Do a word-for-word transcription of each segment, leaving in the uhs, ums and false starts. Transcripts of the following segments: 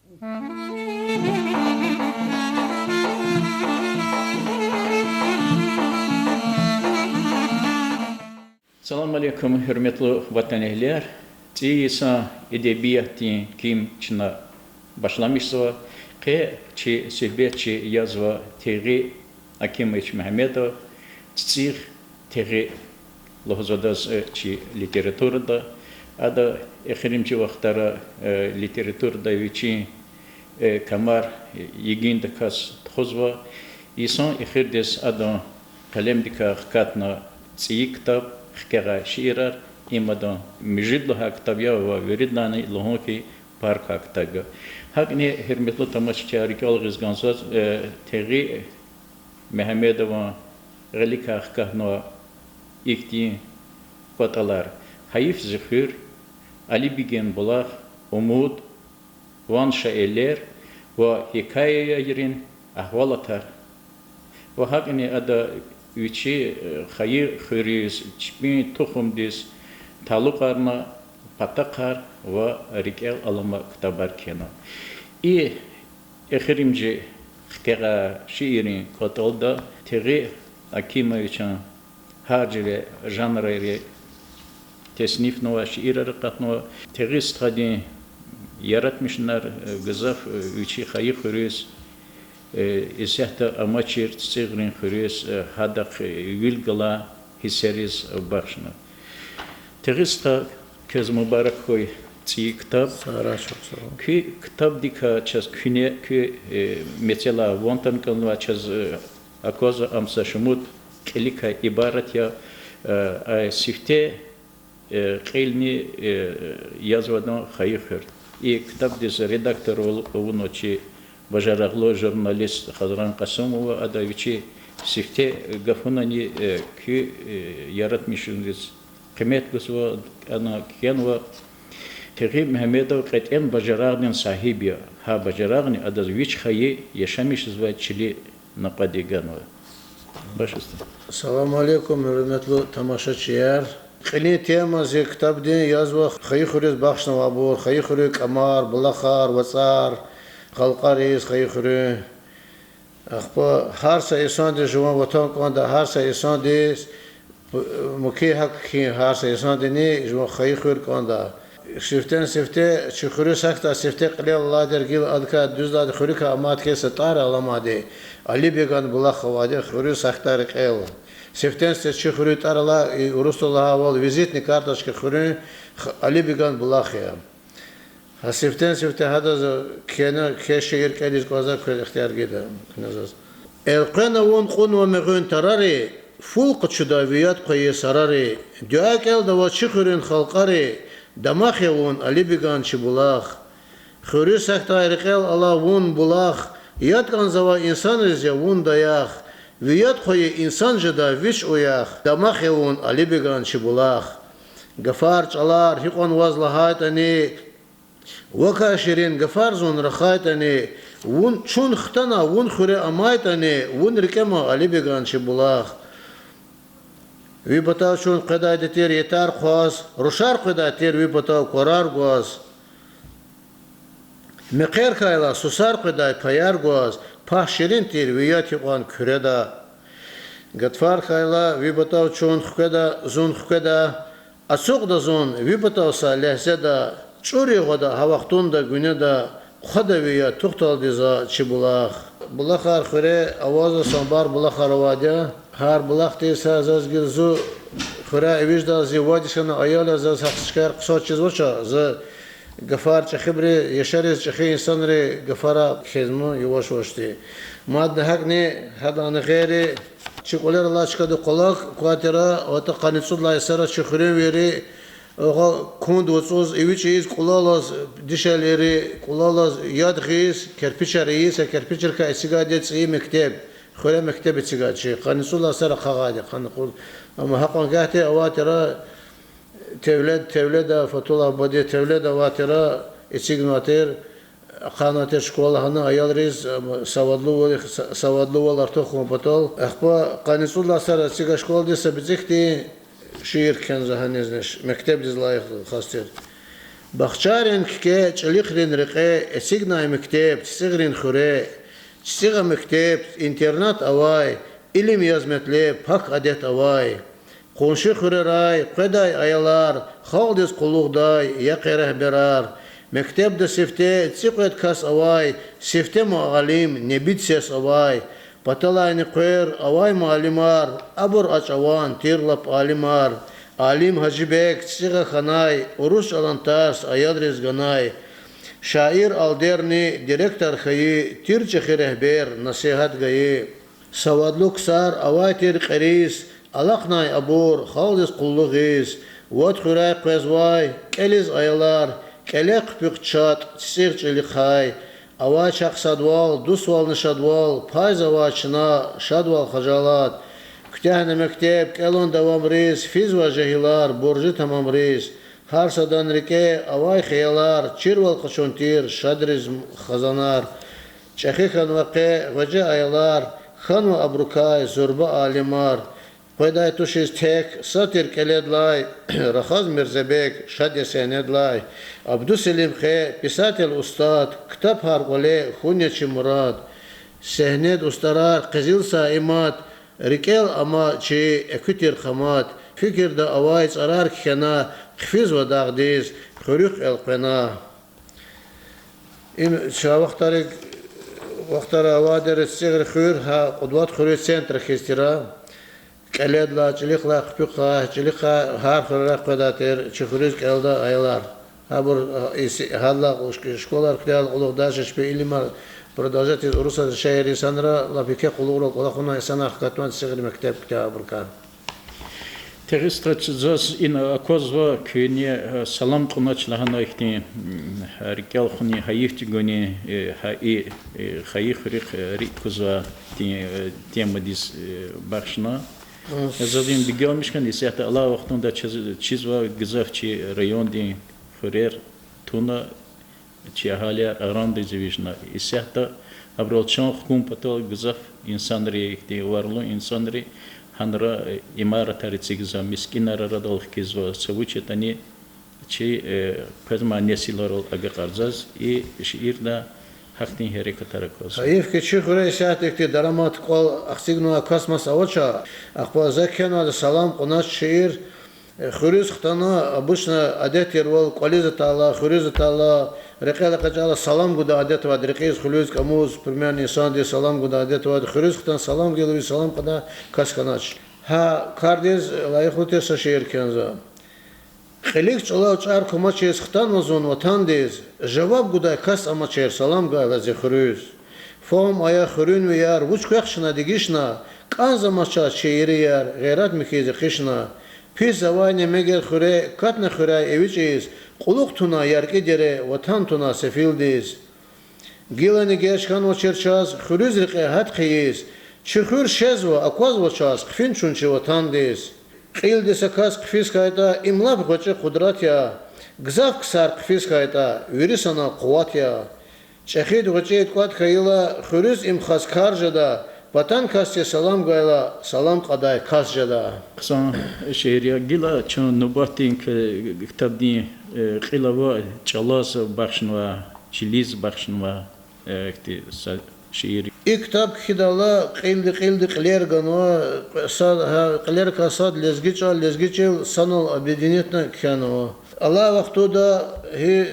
Салам алейкум, гьуьрметлу ватанэгьлияр! ЦӀийи йисан эдебиятдин ким чна башламишзава. Къе чи суьгьбетчи язва Тегъи Акимович Мегьамедов, ЦӀийи Тегъи лугьузва адаз, э, чи литературада. Ада эхиримжи вахтара, э, литературада вичин, э, камар, э, йигиндаказ тухузва. Йисан эхирдиз адан къелемдикай хкатна цӀийи ктаб, хкягъай шиирар, им адан муьжуьд лагьай ктаб я ва виридалайни лугьун хьи, пар квай ктаб я. ГьакӀни, гьуьрметлу тамашачияр, рикӀел гъиз кӀанзава, э, Тегъи Мегьамедован гъиликай хкатнава ихьтин кӀватӀалар: Гьайиф зи хуьр, Алибеган булах, Умуд, Ван ша элер ва гьикаяйрин агьвалатар. Ва гьакӀни ада вичи, э, хайи хуьруьз, чпин тухумдиз талукьарна патахъай ва рикӀел алама ктабар кхьенва. И эхиримжи хкягъай шииррин кӀватӀалда Тегъи Акимовичан гьар жуьре жанрайри теснифнавай шиирар акъатнава. Тегъи стхадин яратмишунар, э, гзаф, э, вичи хайи хуьруьз, э, исятда амачир ЦӀигърин хуьруьз, э, гьадахъ, э, вил галай гьиссериз бахшна. Тегъи стха, квез мубарак хьуй цӀийи ктаб. Куь ктабдикай чаз куьне, куь, э, мецелай ван атана кӀанзава, чаз, э, аквазва, ам са шумуд кьиликай ибарат я, э, а сифте, э, кьилни, э, язва адан хайи хуьр. И ктабдиз редактор авунва чи бажарагълу журналист Хазран Кьасумова, ада вичи сифте гафунани, э, куь, э, яратмишуниз къимет гузва, ана кхьенва: Тегъи Мегьамедов кьетӀен бажарагъдин сагьиб я, гьа бажарагъни адаз вич хайи яшамиш жезвай чили накьвади ганва. Башламишда. Салам алейкум, гьуьрметлу тамашачияр! Кьилин тема зи ктабдин язва хайи хуьруьз бахшнавайбур, хайи хуьруьн кӀамар, булахар, вацӀар, халкьариз хайи хуьруьн. Ахпа гьар са инсандиз жуван ватан кӀанда, гьар са инсандиз, муькуь гьакӀ хьи, гьар са инсандини жуван хайи хуьр кӀанда. Сифтени-сифте чи хуьруьз сахьдай сифте кьилел алайди, гила адакай дуьздалди хуьруькай амайди хьи са тӀвар аламайди, Алибеган булах авайди хуьруьз сахьдай рекьел. Сифтени-сифте чи хуьруьн тӀвар алай, и урусдал лагьайвал визитный карточка хуьруьн, х-, Алибеган булах я. Гьа сифтени-сифте гьадаз кхьена, кхьей шиир кӀелиз кӀанзава, квез ихтияр гайида куьне заз. Элкъвена вун кьунва мегъуьн тарари, фул къачуда ви яд хъвайи сарари, дуьа кӀелда ваз чи хуьруьн халкьари, дамах я вун, Алибеган чи булах. Хуьруьз сахьдай рекьел алай вун булах, яд кӀанзавай инсанриз я вун даях, ви яд хъвайи инсан жеда вич уях, дамах я вун, Алибеган чи булах. Гафар-чӀалар гьикьван ваз лагьайтӀани, вакай ширин гафар зун рахайтӀани, вун чун хтана, вун хуьре амайтӀани, вун рикӀе ман, Алибеган чи булах. Ви патав чун къведайди тир ятар хъваз, рушар къведай тир ви патав кварар гваз. Мехъер хьайила сусар къведай паяр гваз, пагь ширин тир ви яд гьикьван Куьреда. Гатфар хьайила ви патав чун хкведа, зун хкведа, ацукьда зун ви патав са легьзеда, чӀур я гъвада гьа вахтунда гуьнеда, хъвада ви яд, тухталди за чи булах. Булахар хуьре авазва, самбар булахар авайди я. Гьар булахдиз са заз гила зун хуьряй эвичӀдай зи вад йис хьана аял я, заз гьахьтин чкаяр хъсан чизвач, за гафар чӀехибуру, яшариз чӀехи инсанрин гафарай кхьизва ман яваш-явашди. Мадни гьакӀни, гьадалайни гъейри, чи кӀвалерилай чкада къвалав квай тир, ватӀа къанни цӀуд лагьай йисара чи хуьруьнвийри, агъа кунд вацӀуз, эвичӀ ийиз кӀулалаз, дишегьлийри кӀулалаз яд гъиз, керпичар ийиз, а керпичрикай эцигайди я цӀийи мектеб. Хуьре мектеб эцигай чи, къанни цӀуд лагьай йисара хъагъайди, къанни кьуд. Амма гьакьван гагьди авай тир, тевлед, тевледа, Фатуллагь баде тевледа авай тир, эцигнавай тир, ахъайнавай тир школа гьана аялриз, ам, савадлувал, са-, савадлувал артух хьун патал. Ахпа къанни цӀуд лагьай йисара эцигай школадиз са бицӀи хьтин шиир кхьенва за гьанизни, мектебдиз лайих хас тир. Бахчайрин куьке, чӀилихърин рекье, эцигнай мектеб цицӀигърин хуьре. ЦицӀигъа мектеб, интернат авай, илим яз метлеб, пак адет авай. Къунши хуьрерай къведай аялар, халкьдиз къуллугъдай я къе регьберар. Мектебда сифте цӀикьвед кас авай, сифте муаллим, небид сес авай. Паталайни къвер авай муаллимар, абур а чӀаван тир лап алимар. Алим Гьажибег цицӀигъа хьанай, урус чӀалан тарс аялриз ганай. Шаир Алдерни директор хьайи, тир чӀехи регьбер, насигьат гайи. Савадлу ксар авай тир кьериз, алахънай абур халкьдиз къуллугъиз. Вад хуьряй къвезвай кӀелиз аялар, кӀеле хъуьпуьхъ чатӀ цицӀигъ чӀилихъай. Авай чахъ садвал, дуствални шадвал, пайзавай чна шадвал, хажалат. Куьтягьна мектеб, кӀелун давамриз, физва жегьилар буржи тамамриз. Гьар садан рикӀе авай хиялар, чирвал къачун тир шадриз хазанар. ЧӀехи хьанва къе гъвечӀи аялар, хьанва абурукай зурба алимар. Къведай тушиз тек са тир кӀеледилай, рахаз Мирзебег шад я сегьнедилай. Абдуселим къе писатель устад, ктаб гьар кӀвале хьун я чи мурад. Сегьнеда устӀарар къизил саимат, рикӀел ама чи экуь тир къамат. Фикирда авай цӀарар кхьена, хъфизва дагъдиз, хуьруьхъ элкъвена. Им ча вахтари, вахтара авайди я, ЦицӀигърин хуьр гьа Къудрат хуьруьн центр хьиз тир. КӀеледилай, чӀилихъдилай хъуьпуьхъай, чӀилихъай гьар хуьрерай къведай тир, чи хуьруьз кӀелдай аялар. Гьабур, а, иси-, гьадалай шк-, школар куьтягьайла кьулухъ дальше чпи илимар продолжать ийиз Урусатдиз шегьерда инсанра, лап еке къуллугърал кӀвалахнавай инсанар хкатнавай ЦицӀигърин мектеб куьтягьай абурукай. Тегъиста заз ина аквазва куьне, э, Салам кьунач лагьана ихьтин, м, рикӀел хуьнин, гьа йифди гунин, э, гьа и, э, хайи хуьруьхъ, э, рикӀ кузвай ихьтин, э, темадиз, э, бахшна. Заз им бегенмиш хьана, исятда алай вахтунда чиз-, чизва гзаф чи райондин хуьрер туна, чи агьалияр арадиз вижна. Исятда абурал чан хкун патал гзаф инсанри, ихьтин варлу инсанри гьанра, э, имаратар эцигзава, мискӀинар арадал хкизва, са вуч ятӀани чи, э, къвезмай несилрал агакьарзаз и шиирда гьахьтин гьерекатар аквазва. Гьайиф хьи, чи хуьре исятда ихьтин дарамат, кӀвал эцигнавай кас маса авач. Ахпа за кхьенвайди Салам кьунач шиир, э, хуьруьз хтана, обычно адет тирвал, кӀвализ атайла, хуьруьз атайла, рекьел экъечӀайла салам гудай адет авайди, рекьиз, хуьлуьз, кӀамуз, примерно, инсандиз салам гудай адет авайди, хуьруьз хтана салам гайила, вич салам кьадай кас хьанач. Гьа кардиз лайихлу тир са шиир кхьенва за. Кьилик чӀалал чӀар кумачиз хтанва зун ватандиз, жаваб гудай кас амачир салам гайила зи хуьруьз. Фагьум ая, хуьруьнвияр, вуч квехъ чна дегишна, кӀанзамач чаз чи ерияр, гъейрат михьиз экъична. Пис завайни мегер хуьре, катна хуьряй эвичӀиз, кьулухъ туна яркӀи дере, ватан туна сефилдиз. Гилани геж хьанвачир чаз хуьруьз рекье гьат хъийиз, чи хуьр шезва, аквазва чаз, хъфин чун чи ватандиз. Кьилди са кас хъфиз хьайитӀа, им лап гъвечӀи къудрат я, гзаф ксар хъфиз хьайитӀа, вири санал къуват я. ЧӀехиди гъвечӀиди кӀватӀ хьайила, хуьруьз им хас кар жеда, патан касдиз салам гайила, салам кьадай кас жеда. Хъсан шиир я. Гила чун нубатдин к-, ктабдин, э, кьил ава, чӀалаз бахшнава, чилиз бахшнава, э, ихьтин са шиир. И ктаб кхьидайла кьилди-кьилди кьилер ганва, са-, гьа кьилерикай сад лезги чӀал, лезги чил санал объединитьна кхьенва. Алай вахтунда гьи,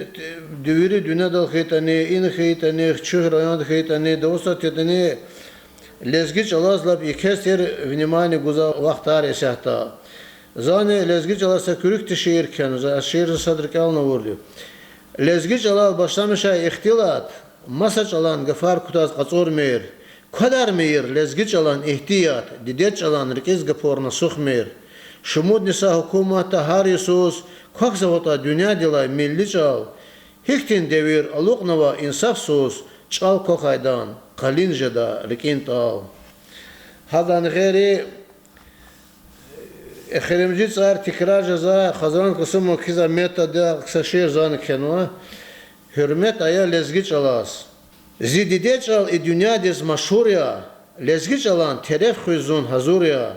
т-, вири дуьньядал хьайитӀани, ина хьайитӀани, чи районда хьайитӀани, Дагъустанда хьайитӀани, лезги чӀалаз лап екез тир внимание гузвай вахтар исятда. Зани лезги чӀалаз са куьруькди шиир кхьенва, за шиир за сад рикӀелни авурди. Лезги чӀалал башламишай ихтилат, маса чӀалан гафар кутаз кьацӀурмир. Квадармир лезги чӀалан игьтият, дидед чӀалан рикӀиз гапурна сухмир. Шумудни са гьукуматда гьар йисуз квахьзаватӀа дуьньядилай милли чӀал. Гьихьтин девир алукьнава инсафсуз, чӀал квахьайдан къалин жеда рикӀин тӀал. Гьадан гъейри эхиримжи цӀар тикрар жезва, Хазран Касумова кхьизвай методда са шиир зани кхьенва. Гьуьрмет ая лезги чӀалаз. Зи дидед чӀал и дуьньядиз машгьур я, лезги чӀалан тереф хуьз зун гьазур я.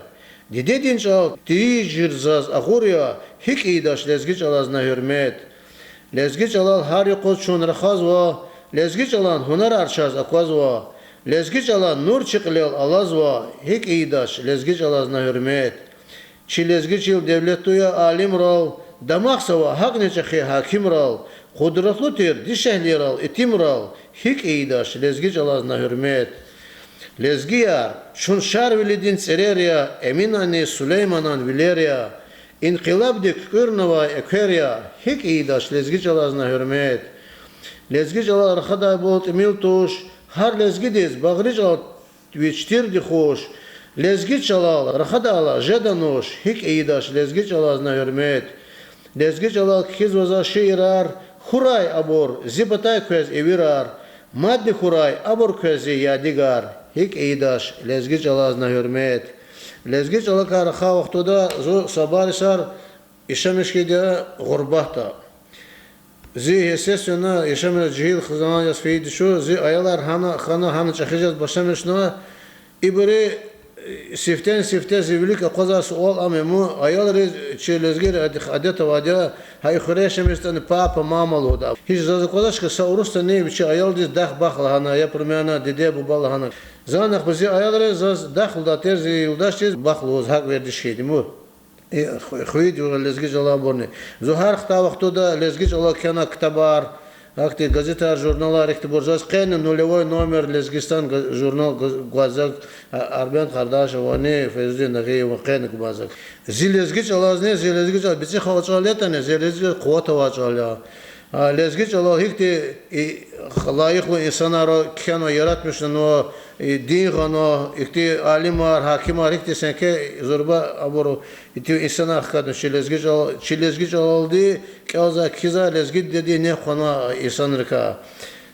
Дидедин чӀал тийижир заз агъур я, гьикӀ ийидач лезги чӀалаз на гьуьрмет. Лезги чӀалал гьар юкъуз чун рахазва, лезги чӀалан гьунарар чаз аквазва, лезги чӀала нур чи кьилел алазва, гьикӀ ийидач лезги чӀалаз на гьуьрмет. Чи лезги чил девлетлу я алимрал, дамахзава гьакӀни чӀехи гьакимрал, къудратлу тир дишегьлийрал, итимрал, гьикӀ ийидач лезги чӀалаз на гьуьрмет. Лезгияр, чун Шарвилидин цӀерер я, Эминанни Сулейманан вилер я, инкъилабди куькӀуьрнавай эквер я, гьикӀ ийидач лезги чӀалаз на гьуьрмет. Лезги чӀалал рахадайбур тӀимил туш, гьар лезгидиз багъри чӀал вич тирди хуш, лезги чӀалал рахадайла жеда нуш, гьикӀ ийидач лезги чӀалаз на гьуьрмет. Лезги чӀалал кхьизва за шиирар, хьурай абур зи патай квез ивирар, мадни хьурай абур квез зи ядигар, гьикӀ ийидач лезги чӀалаз на гьуьрмет. Лезги чӀалакай рахай вахтунда зун са барс яшамиш хьайиди я гъурбатда. Зи, естественно, яшамиш жегьил хизан яз фейиди туш, зи аялар гьана хьана, гьана чӀехи жез башламишна, ибуру сифтени-сифте зи вилик акъвазай суал ам я: мун аялриз, чи лезгийрин адет авайди я, гьа и хуьре яшамиш хьайитӀани, папа, мама лугьуда. Гьич заз аквазвач хьи, са урусдани вичин аялдиз дах-бах лагьана, я примерно диде-буба лагьана. За нахпа зи аялриз заз дах лугьудай тир зи юлдашдиз бах лугьуз, гьакӀ вердиш хьайиди я мун. Хуьйиди я лезги чӀалан абурни. Зун гьар хтай вахтунда лезги чӀалал кхьенвай ктабар, ахьтин газетар, журналар, ихьтинбур заз къени нулевой номер Лезгистан журнал гваз-, гваз-, Арбен Къардашевани Фейзудин Нагъиеван къени кумазак. Зи лезги чӀалазни, зи лезги чӀал бицӀи халкь чӀал ятӀани, зи лезги чӀал къуват авай чӀал я. Лезги чӀалал гьихьтин лайихлу инсанар кхьенва, яратмишнава, дин гъанва, ихьтин алимар, гьакимар, гьихьтин сенкер, зурба абур, ихьтин инсанар хкатна чи лезги чӀал-, чи лезги чӀалалди кӀелзавай, кхьизвай, лезги дидедин нек хъванвай инсанрикай.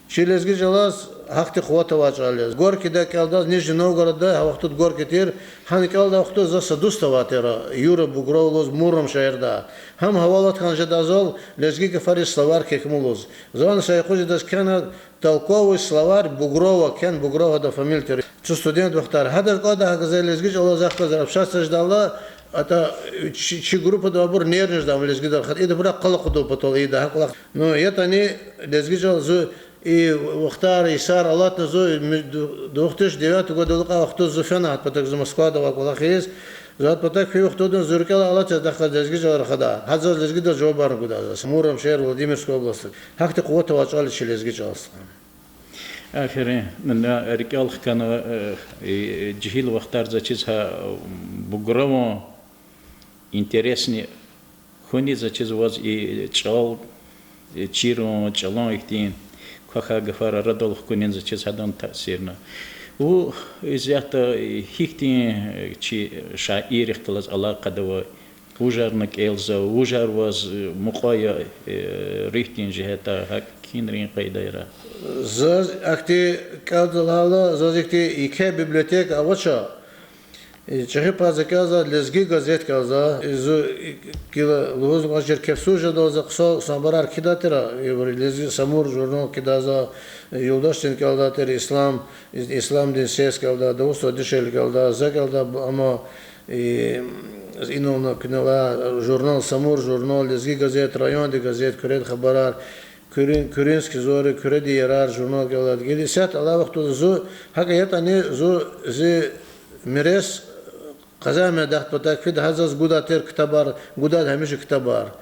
Чи лезги чӀалаз гьахьтин къуват авай чӀал я. Горькийда кӀелдайла, Нижний Новгородда, гьа вахтунда Горький тир, гьана кӀелдай вахтунда за са дуст авай тир, Юра Бугров лугьуз, Муром шегьерда. Гьам гьавалат хьана жедай зал лезги гафариз словарь кхьихь лугьуз. Зун са юкъуз жедаз кхьена толковый словарь Бугрова, кхьена, Бугров гьадан фамилия тир. Цу студент вахтара. Гьадаз кӀандай, гьакӀ за лезги чӀалаз ахкваз общаться жедайла, атӀа чи, чи группада авайбур нервничать жедай лезгидал хьайитӀа, идабурухъ къал акъудун патал ийидай, гьакӀ кӀвалах. Ну, ятӀани лезги чӀал зун и вахтар, йисар алатна зун, две тысячи девятый года алукьай вахтунда зун фена гьа патак, зун Москвада авай кӀвалахиз, зун гьа патак фейи вахтунда зун рикӀелай алатзава захъ галаз лезги чӀал рахадай. Гьа заз лезгидал жавабарни гудай заз. Муром шегьер, Владимирская область. Гьахьтин къуват авай чӀал я чи лезги чӀал, стха. Аферин, на рикӀел хкана, жегьил вахтар заз чиз гьа Бугрован интересни хьуниз заз чиз ваз и чӀал чирун, чӀалан ихьтин квахьай гафар арадал хкунин заз чиз гьадан таъсирна. Вун исятда гьихьтин чи шаиррихъ галаз алакъада ава, вужарна кӀелзава, вужар ваз мукьва я, руьгьдин жигьетдай, гьакӀ кхьинрин къайдайра? Заз ахьтин кӀелда лагьайла, заз ихьтин еке библиотека авач. ЧӀехи пай за кӀелзава, Лезги газет кӀелзава. Зун гила лугьуз кӀанзава, Черкесуз жедалди за хъсан-хъсан абурар кхьидай тир, Лезги Самур журнал кӀелзава, юлдашдин кӀелдай тир, Ислам, Исламдин сес кӀелзава, Давуслав Дишегьли кӀелзава, за кӀелзава, амма инал куьне лагьай журнал, Самур журнал, Лезги газет, райондин газет, Куьредин хабарар, Куьрин-, Куьринский зори, Куьредин ярар журнал кӀелзава. Гила исятда алай вахтунда зун, гьакӀ ятӀани зун зи мирес къазанмишун дахт патахъ фида, гьа заз гудай тир ктабар, гудайди гьамиша ктабар.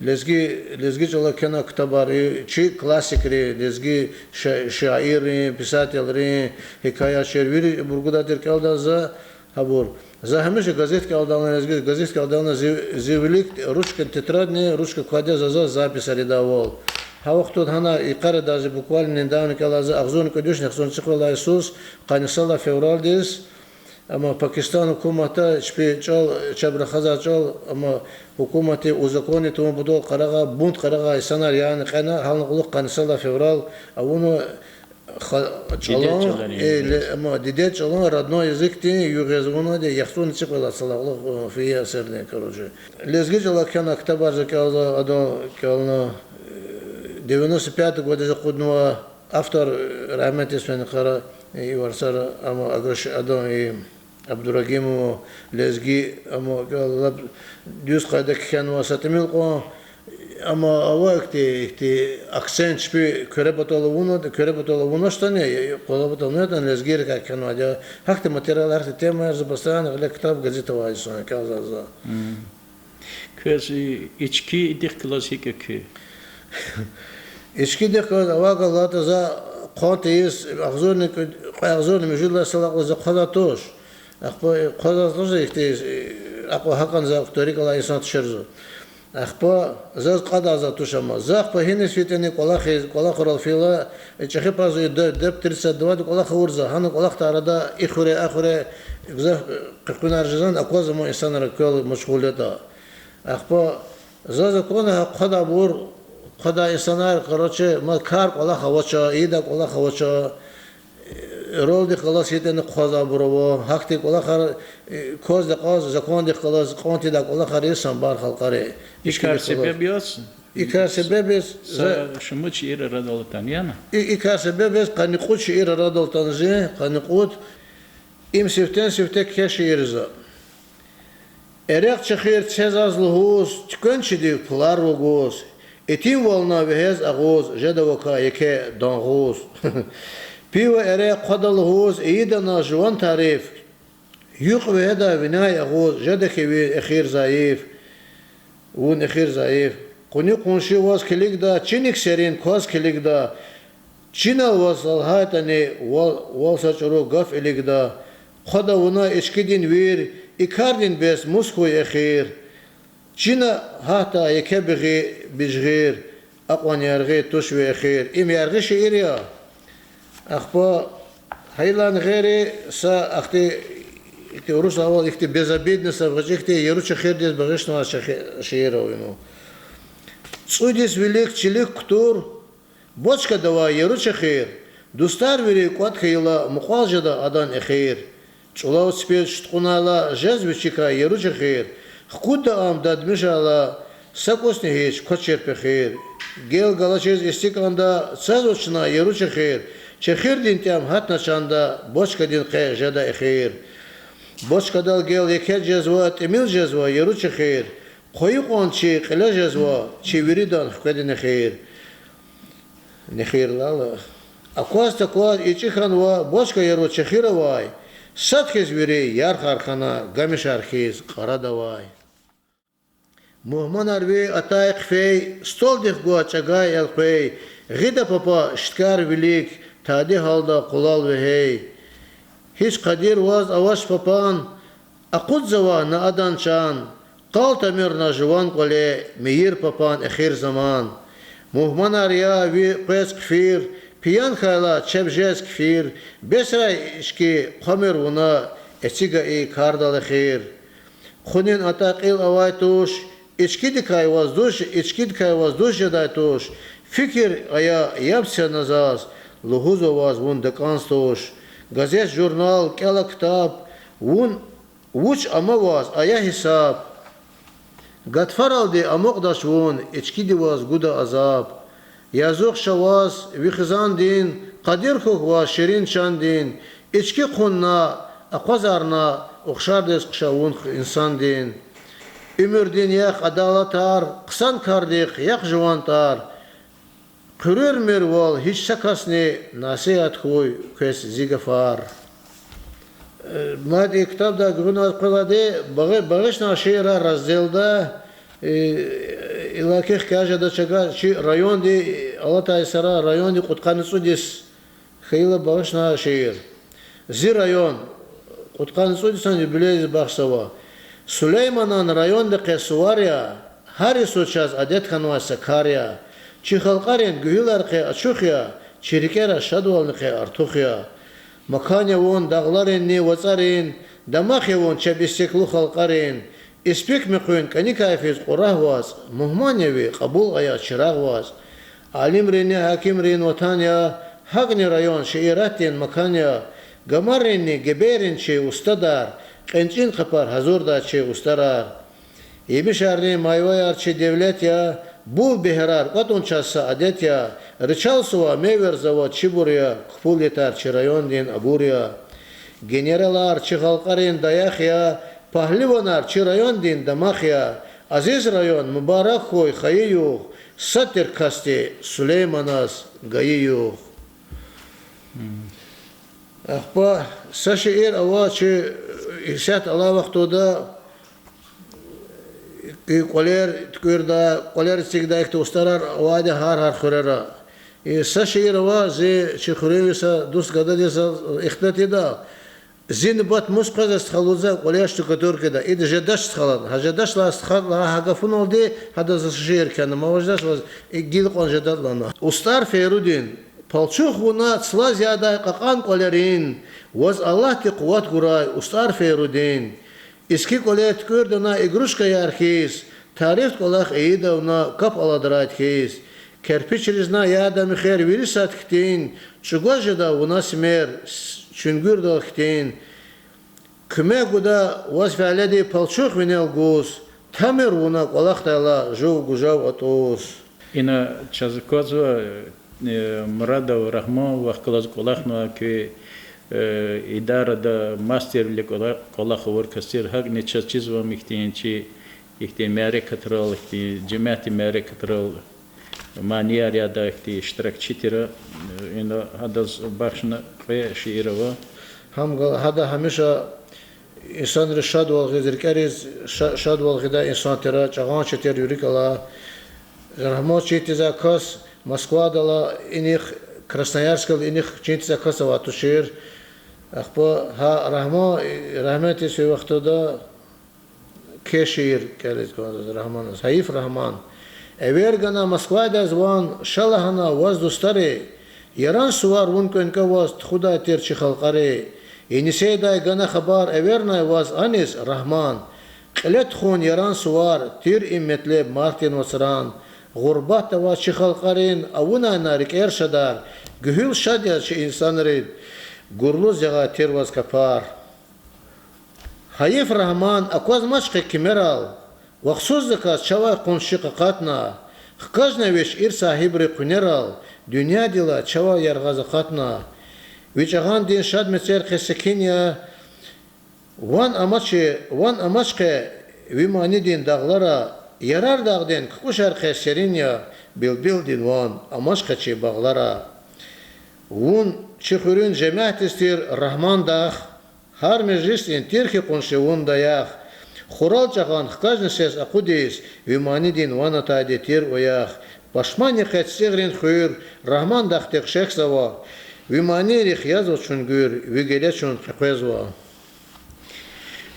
Лезги, лезги чӀалал кхьенвай ктабар, и чи классикрин, лезги ша-, шаиррин, писателрин, гьикаятчийрин, вирибур гудай тир, кӀелзава за гьабур. За гьамиша газет кӀелдайла, лезги газет кӀелдайла зи, зи вилик ручка, тетрадни, ручка квайди я заз записар ийидайвал. Гьа вахтунда гьана йикъара даже буквально недавно кӀелзава за, агъзурни кӀуьд вишни агъзурни цӀикьвед лагьай йисуз, къанни сад лагьай февралдиз, амма Пакистан гьукуматда чпи чӀал, чеб рахазвай чӀал, амма гьукуматди узаконить авун патал къарагъай, бунт къарагъай инсанар яна кьена, гьална кьулухъ къанни сад лагьай февраль авуна, ха-, чӀалан, дидед чӀалан, э, ле-, амма дидед чӀалан, родной языкдин югъ яз авунвайди я яхцӀурни цӀикьвед лагьай йисалай кьулухъ, э, фейи асирдин, короче. Лезги чӀалал кхьенвай ктабар за кӀелзава, адан кӀелна, э, девяносто пятый годдиз акъуднава, автор, э, рагьметдиз фена йикъара, э, и варцара, амма Аграш-, адан, и Абдурагьимован Лезги, амма кӀел-, лап дуьз къайдада кхьенва, са тӀимил кьван, Амма ава ихьтин, ихьтин акцент чпи Куьре патал авуна, Куьре патал авунач тани, къвалай патал авуна тани, лезгийрикай кхьенвайди я. Гьахьтин материал, гьахьтин темаяр за постоянно гъиле ктаб, газет авай инсан я, кӀелзава за. Квез ичкидихъ галаз гьикӀ я куь? Ичкидихъ галаз авай галаз за къван тийиз, агъзурни, кьве агъзурни муьжуьд лагьай йисалай кьулухъ за хъвазвай туш. Ахпа хъвазвай туш за ихьтин, акьван гьакӀан за кутур рикӀ алай инсан тушир зун. Ахпа заз кьадайзавай туш ама. За ахпа гьиниз фейитӀани кӀвалахиз, кӀвалахрал фейила, чӀехи пазу и д-, деп тридцать два-да кӀвалах авурзава, гьана кӀвалахда арада и хуьре, а хуьре, гзаф къекъуьнар жезва, аквазва ман инсанар квел машгъул ятӀа. Ахпа заз аквазва гьа хъвадайбур, хъвадай инсанар, короче, ма кар кӀвалах авач, ийидай кӀвалах авач, ролдихъ галаз фейитӀани хъвазвайбур ава, гьахьтин кӀвалахар, кваз дакӀаз, закондихъ галаз кьван тийидай кӀвалахар ийиз санбар халкьари. И кар себеб яз? И кар себеб яз, са шумуд шиир арадал атана, яни? И, и кар себеб яз къанни кьуд шиир арадал атана зи, къанни кьуд. Им сифтени-сифте кхьей шиир я за. Эрекь чехир це заз лугьуз, туьквенчидив пулар вугуз, итимвални вегьез агъуз, жеда вакай еке дангъуз. Пиво, эрекь хъвада лугьуз, ийидани жуван тариф, юкь вегьеда виняй агъуз, жеда хьи ви эхир зайиф, вун эхир зайиф. Къуни-къунши ваз килигда, чиник серин кваз килигда, чинал ваз лагьайтӀани, вал, вал са чӀуру гаф илигда. Хъвада вуна ичкидин вир, и кардин бес мус хьуй эхир? Чина гьатда еке бигъи, бижгъир, акьван яргъи туш ви эхир. Им яргъи шиир я. Ахпа гьайилан гъейри са ахьтин, ихьтин урусавал ихьтин безобидный са гъвечӀи хьтин яру чехирдиз багъишнавай шехи-, шиир ава им. ЦӀуд йис вилик чилик кутур, бочкада авай яру чехир, дустар вири кӀватӀ хьайила, мукьвал жеда адан эхир. ЧӀулав ципиз чуткьунайла, жез вичикай яру чехир, хкудда ам дадмишайла, са кӀусни гьич квачир пехир. Гел галачиз истикӀанда, цазва чна яру чехир, чехирдин тӀям гьатна чанда, бочкадин къе жеда эхир. Бочкадал гел еке жезва, тӀимил жезва яру чехир, хъвайи кьван чи кьиле жезва, чи виридан хкведа нехир. Нехир лала. Акваз-такваз ичӀи хьанва, бочка яру чехир авай, сад хьиз вири ярхар хьана, гамишар хьиз кьарада авай. Мугьманар ви атай-хъфей, столдихъ гваз чӀагай элкъвей, гъида папа шиткар вилик, тади гьалда къулал вегьей. Гьич къадир ваз авач папан, акъудзава на адан чан, къал тамир на жуван кӀвале, мийир папан эхир заман. Мугьманар я ви къвез хъфир, пиян хьайла чеб жез кфир, бесрай ички хъвамир вуна, эциг ая и кардал эхир. Хъунин атӀа кьил авай туш, ичкидикай ваз душ, ичкидикай ваз душ жедай туш, фикир ая, яб це на заз, лугьузва ваз вун дакӀанз туш. Газет-журнал, кӀела ктаб, вун вуч ама ваз ая гьисаб. Гатфаралди амукьдач вун, ичкиди ваз гуда азаб. Язух ша ваз ви хизандин, къадир хьухь ваз ширин чандин, ички хъувуна, акъвазарна, ухшардиз хъша вун инсандин. Уьмуьрдин яхъ адалатар, хъсан кардихъ яхъ жуван тӀвар, хъуьруьрмир вал гьич са касни, насигьат хьуй квез зи гафар. Э, мад и ктабда гуьгъуьниз къвезвайди багъи-, багъишнавай шиирар разделда, э, иллаки хкаж жеда чаз, чи районди, алатай йисара районди кьудкъанни цӀуд йис хьайила багъишнавай шиир. Зи район, кьудкъанни цӀуд йисан юбилейдиз бахшзава. Сулейманан райондин къе сувар я, гьар йисуз чаз адет хьанвай са кар я. Чи халкьарин гуьгьуьлар къе ачух я, чи рикӀера шадвални къе артух я. Макан я вун дагъларинни вацӀарин, дамах я вун чеб истеклу халкьарин. Испик муькъуьн кӀаникай физ кьурагь вацӀ, мугьман я ви, кьабул ая чирагъ вацӀ. Алимринни гьакимрин ватан я, гьакӀни район шииратдин макан я. Гамарринни гебейрин чи устадар, кьенчӀин къапар гьазурдай чи устӀарар. Емишарни майваяр чи девлет я, бул бегьерар кӀватӀун чаз са адет я, ричал сувай мейвер завод чибур я, кпул ятар чи райондин абур я. Генералар чи халкьарин даях я, пагьливанар чи райондин дамах я, Азиз район, мубарак хьуй хайи югъ, сад тир касди Сулейманаз гайи югъ. Ахпа са шиир ава чи, исятда алай вахтунда и кӀвалер туькӀуьрда, кӀвалер эцигда, ихьтин устӀарар авайди гьар-гьар хуьрера. И са шиир ава, зи чи хуьруьнви са дуст гадади заз ихтилат ийида, зи нубат мус къвезвай стха лугьузва, кӀвалер штукатуркада, ида жедач стха лагьана. Гьа жедач лагьай стха лагьай гьа гафуналди гьадаз са шиир кхьена, ма важдач ваз, и гила кьван жеда лагьана. УстӀар Фейрудин, палчух вуна цлаз ядай кьакьан кӀвалерин, ваз Аллагьди къуват гурай, устӀар Фейрудин. Иски кӀвалер туькӀуьрда на игрушкаяр хьиз, тариф кӀвалах ийида вуна кап аладрайди хьиз. Керпичризни яда михер вири сад хьтин, чӀугваз жеда вуна симер, с-, чуьнгуьрдал хьтин. Куьмек гуда ваз фяледи палчух винел гуз, тамир вуна кӀвалахдайла жув гужав атӀуз. Ина чаз аквазва, э, Мурадов Рагьман вахъ галаз кӀвалахнавай куь, э, идарада мастервиле кӀвала-, кӀвалах авур кас тир, гьакӀни чаз чизва ихьтин чи, ихьтин мярекатрал, ихьтин жемятдин мярекатрал манияр ядай, ихьтин иштиракчи тир. Ина гьадаз бахшна кьве шиир ава. Гьам гала гьада гьамиша инсанриз шадвал гъиз, рикӀериз ша-, шадвал гъидай инсан тир, чӀагъанчи тир вири кӀвале. Рагьман чин тийизвай кас Москвадал, инихъ, Красноярскдал инихъ чин тийизвай кас авай тушир. Ахпа гьа Рагьман, рагьметдиз фейи вахтунда кхьей шиир кӀелиз кӀанзава Рагьманаз. Гьайиф Рагьман. Эвер гана Москвадиз ван, ша лагьана ваз дустари, Яран сувар вун кӀвенкӀве аваз тухудай тир чи халкьари. Енисейдай гана хабар эвернай ваз аниз, Рагьман. Кьиле тухун Яран сувар, тир им метлеб Мартин вацран. Гъурбатда авай чи халкьарин авунай на рикӀер шадар, гуьгьуьл шад яз чи инсанрин, гурлуз ягъай тир ваз капар. Гьайиф, Рагьман, аквазмач хьи кимерал, вахсуздаказ чавай къунши къакъатна, хкажна вич ирид сагьибрин къуьнерал, дуьньядилай чавай яргъаз акъатна. Ви чӀагъандин шад мецер къе секин я, ван амач, ван амач къе ви манидин дагълара, Ярар дагъдин кукӀушар къе серин я, билбилдин ван амач къе чи багълара. Вун чи хуьруьн жемятдиз тир Рагьман дах, гьар межлисдин тир хьи къунши вун даях. Хурал чӀагъан хкажна сес акъудиз, ви манидин ван атайди тир уях. Пашман я къе ЦӀигърин хуьр, Рагьман дахдихъ шехьзава, ви манийрихъ язва чуьнгуьр, ви геле чун къекъвезва.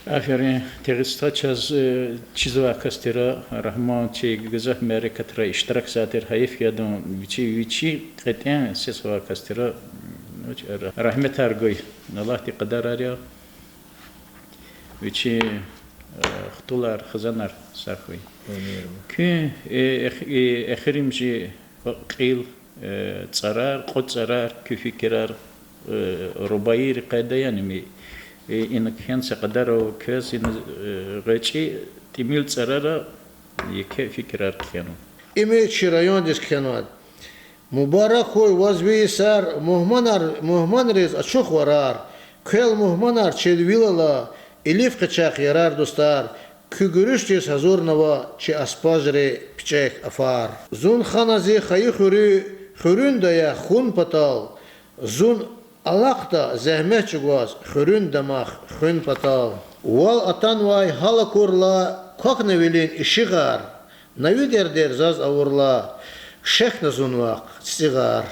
Аферин, тегъистха чаз, э, чизвай кас тир, Рагьман чи гзаф мярекатра иштиракзавай тир, гьайиф хьи адан вичи, вичи кьетӀен сес авай кас тир, м, рагьметар гуй, Аллагьди кьадарар я, вичи, э, хтулар, хизанар сагъ хьуй. Куьн, э, эх-, э, эхиримжи кьил, э, цӀарар, кьуд цӀарар, куь фикирар, э, рубаийрикай яни ми, э, ина кхьена са кьадар ава квез, ина, э, гъвечӀи тӀимил цӀарара еке фикирар кхьенва. Им чи райондиз кхьенвайди. Мубарак хьуй ваз ви йисар, мугьманар, мугьманриз ачух варар, квел мугьманар чилвилала, илиф къе чахъ ярар-дустар, куь гуьруьшдиз гьазурнава чи аспажри пичӀек афар. Зун хана зи хайи хуьруь-, хуьруьн даяхъ хьун патал, зун алахъда зегьмет чӀугваз хуьруьн дамах хуьн патал. Вал атанвай гьал акурла, квахьна вилин ишигъар, на ви дердер заз авурла, шехьна зун вахъ цицӀигъар.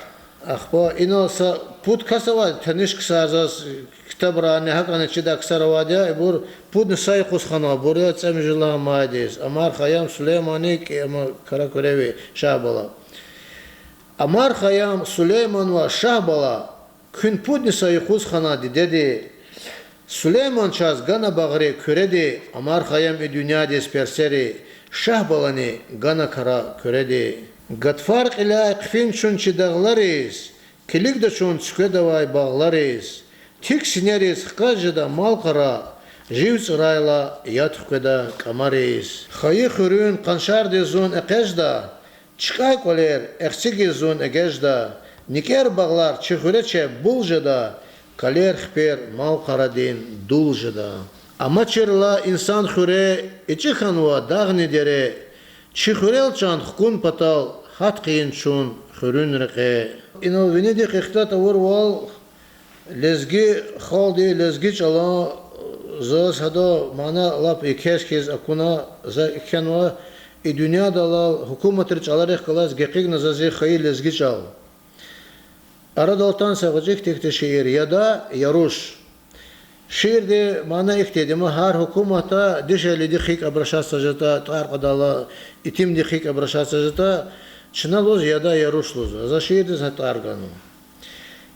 Ахпа инал са пуд кас авайди, таниш ксар, заз ктабрани гьакӀни чидай ксар авайди я, ибур пудни са юкъуз ханвайбур я, цӀемуьжуьд лагьай майдиз. Амар-Хайям, Сулеймани, кӀи-, ама Каракуьреви Шагьбала. Амар-Хайям, Сулейман ва Шагьбала, куьн пудни са юкъуз хана дидеди. Сулейман чаз гана багъри Куьреди, Амар-Хайям и дуьньядиз персери, Шагьбалани гана Каракуьреди. Гатфар кьиляй хъфин чун чи дагълариз, килигда чун цуькведавай багълариз. Тик синериз хкаж жеда малкъара, жив цӀурайла яд хкведа кӀамариз. Хайи хуьруьн къаншардиз зун экъечӀда, чкӀай кӀвалер эхцигиз зун эгечӀда, никӀер багълар чи хуьре чеб бул жеда, калер хипер малкъарадин дул жеда. Амачирла инсан хуьре, ичӀи хьанва дагъни дере, чи хуьрел чан хкун патал гьат хъийин чун хуьруьн рекье. Инал винидихъ ихтилат авурвал, лезги халкьди, лезги чӀалан, заз гьадан мана лап икез хьиз акуна, за кхьенва, и дуьньядал алал гьукуматрин чӀаларихъ галаз гекъигна за зи хайи лезги чӀал. Арадал атана са гъвечӀи ихьтин-ихьтин шиир: Яда, я руш. Шиирдин мана ихьтинди я: гьар гьукуматда дишегьлидихъ гьикӀ обращаться жеда, тӀвар кьадайла, итимдихъ гьикӀ обращаться жеда, чна лугьуз яда, я руш лугьузва. За шиирдиз гьа тӀвар ганва.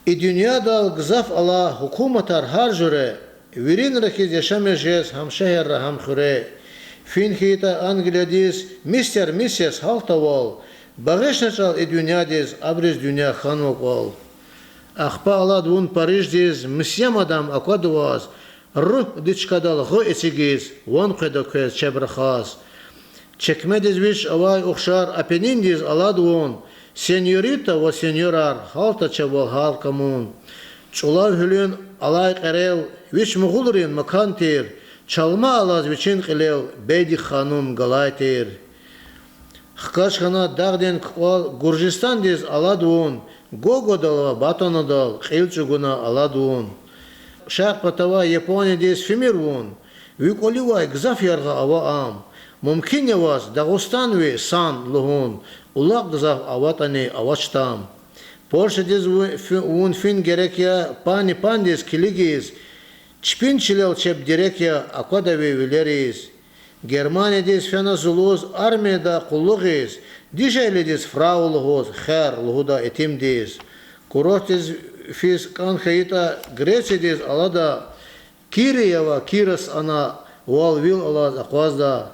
И дуьньядал гзаф ала гьукуматар гьар жуьре, виринра хьиз яшамиш жез гьам шегьерра, гьам хуьре. Фин хьайитӀа Англиядиз мистер, миссес гьалтавал, багъишна чӀал и дуьньядиз, абуриз дуьнья хьанва кӀвал. Ахпа алад вун Париждиз, мсье, мадам аквада ваз, руьгьди чкадал гъу эцигиз, ван къведа квез чеб рахаз. Чекмедиз вич авай ухшар Апенниндиз алад вун, сеньорита ва сеньорар, гьалта чавал гьар камун. ЧӀулав гьуьлуьн алай кьерел вич мугъулрин макан тир, чалма алаз вичин кьилел Бедих ханум галай тир. Хкаж хьана дагъдин кукӀвал Гуржистандиз алад вун, Гогодал ва Батонадал кьил чӀугуна алад вун. Шаркь патавай Япониядиз фимир вун, ви кӀваливай гзаф яргъа ава ам. Мумкин я ваз Дагъустан ви сан лугьун, улакь гзаф аватӀани авач там. Польшадиз ву-, фи-, вун фин герек я Пани Пандиз килигиз, чпин чилел чеб дерек я аквада ви вилериз. Германиядиз фена зулуз армияда къуллугъиз, дишегьлидиз фрау лугьуз, хер лугьуда итимдиз. Курортдиз физ кӀан хьайитӀа Грециядиз алада, кири я ваз, кирас ана, вал вил алаз акъвазда.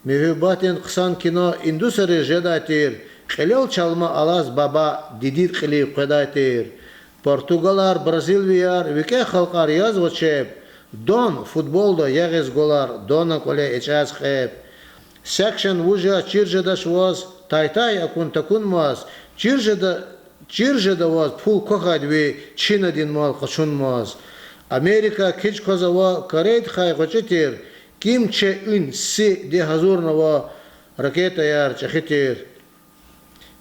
Муьгьуьббатдин хъсан кино индусариз жедай тир, кьилел чалма алаз баба дидед кьилив къведай тир. Португалар, бразилвияр, викӀегь халкьар язва чеб, Дон, футболда ягъиз голар, Дона кӀвале эчӀаз кьеб. Сакшен вуж я чир жедач ваз, тай-тай акун такунмаз, чир жеда, чир жеда ваз пул квахьайди ви чинадин мал къачунмаз. Америка кичӀ кваз ава, Корейдихъай гъвечӀи тир, Ким Чен Ын Сиди гьазурнава ракетаяр чӀехи тир.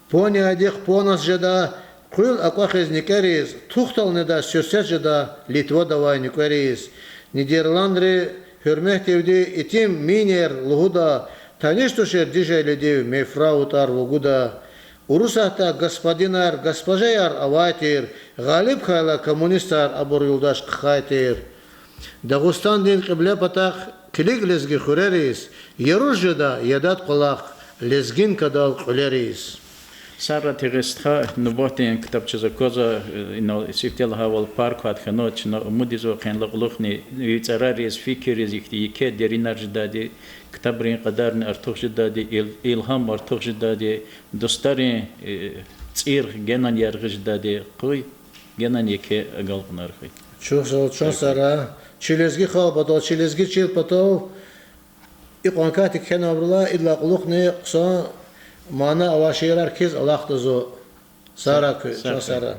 Понядихъ понас жеда, къуьл акӀвахиз никӀериз, тухдал недай суьрсет жеда Литвада авай нуькӀвериз. Нидерландри гьуьрметдивди итим Минер лугьуда, таниш тушир дишегьлидив мефрау тӀвар вугуда. Урусатда господинар, госпожаяр авай тир, гъалиб хьайила коммунистар, абур юлдаш хъхьай тир. Дагъустандин кьибле патахъ килиг лезги хуьрериз, я руш жеда, я дад кӀвалах лезгинкадал кьуьлериз. Сагърай, тегъи стха, нубатдин ктаб чаз аквазва, инал сифте лагьайвал парк квай хьана, чна умуд ийизва къенлай кьулухъни ви цӀарариз, фикирриз ихьтин еке деринар жедайди, ктабрин кьадарни артух жедайди, ил-, илгьам артух жедайди, дустарин, э, цӀиргъ генани яргъи жедайди, къуй генани еке агалкьунар хьуй. Чухсагъул, чан сагърай. Чи лезги халкь патал, чи лезги чил патал икьван катик кхьенвайбурулай идалай кьулухъни хъсан мана авай шиирар кхьиз алахъда зун. Сагърай куьн, чан сагърай.